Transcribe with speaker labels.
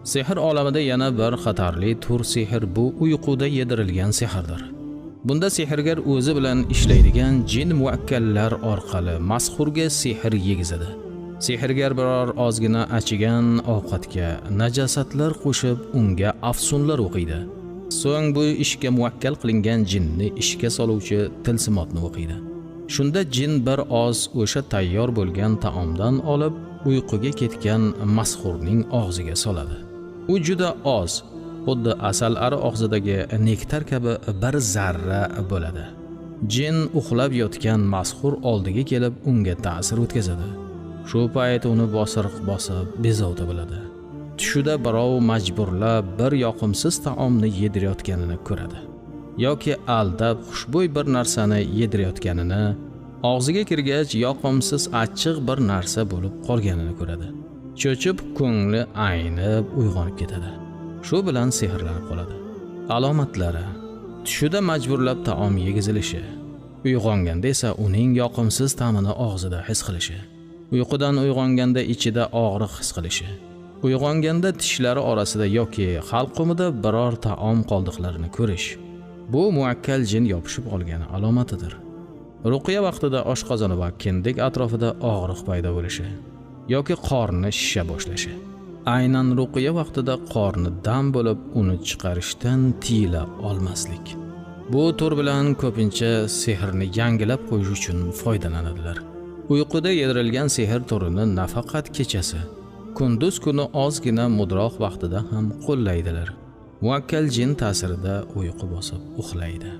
Speaker 1: Sehr olamida yana bir xatarli tur sehr bu uyquda yedirilgan sehrdir. Bunda sehrgar o'zi bilan ishlaydigan jin muvakkallar orqali mashhurga sehr yegizadi. Sehrgar biror ozgina achigan ovqatga najosatlar qo'shib unga afsunlar o'qiydi. So'ng bu ishga muvakkal qilingan jinni ishga soluvchi tilsimotni o'qiydi. Shunda jin bir oz o'sha tayyor bo'lgan taomdan olib uyquga ketgan mashhurning og'ziga soladi. U juda oz, xuddi asal ari og'zidagi nektar kabi bir zarra bo'ladi. Jin uxlab yotgan mashhur oldiga kelib unga ta'sir o'tkazadi. Shu payt uni bosiriq bosib bezovta bo'ladi. Tushida birov majburlab bir yoqimsiz taomni yedirayotganini ko'radi yoki aldab xushbo'y bir narsani yedirayotganini, og'ziga kirgach yoqimsiz achchiq bir narsa bo'lib qolganini ko'radi. Cho'chib ko'ngli aynib uyg'onib ketadi. Shu bilan sehrlanib qoladi. Alomatlari: tushida majburlab taom yegizilishi, uyg'onganda esa uning yoqimsiz ta'mini og'zida his qilishi, uyqudan uyg'onganda ichida og'riq his qilishi, uyg'onganda tishlari orasida yoki halqumida biror taom qoldiqlarini ko'rish. Bu muakkal jin yopishib olgani alomatidir. Ruqya vaqtida oshqozoni va kindik atrofida og'riq paydo bo'lishi yoki qorni shisha boshlashi. Aynan ruqya vaqtida qorni dam bo'lib uni chiqarishdan tiyila olmaslik. Bu tur bilan ko'pincha sehrni yangilab qo'yish uchun foydalanadilar. Uyquda yedirilgan sehr turini nafaqat kechasi, kunduz kuni ozgina mudroq vaqtida ham qo'llaydilar. Muvakkal jin ta'sirida uyqu bosib uxlaydi.